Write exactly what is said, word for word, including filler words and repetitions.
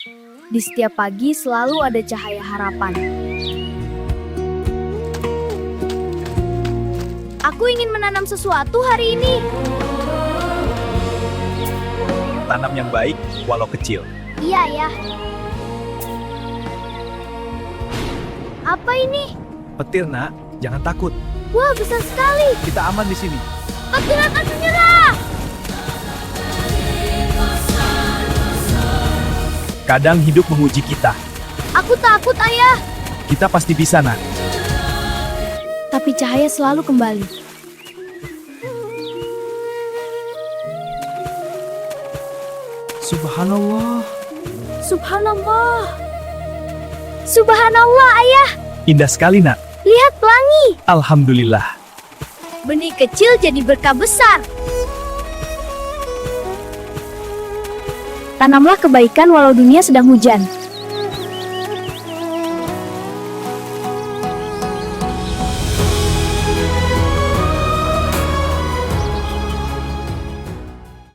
Di setiap pagi selalu ada cahaya harapan. Aku ingin menanam sesuatu hari ini. Tanam yang baik, walau kecil. Iya, Ayah. Apa ini? Petir, Nak. Jangan takut. Wah, besar sekali. Kita aman di sini. Petir akan menyerang. Kadang hidup menguji kita. Aku takut, Ayah. Kita pasti bisa, Nak. Tapi cahaya selalu kembali. Subhanallah. Subhanallah. Subhanallah, Ayah. Indah sekali, Nak. Lihat pelangi. Alhamdulillah. Benih kecil jadi berkah besar. Tanamlah kebaikan walau dunia sedang hujan.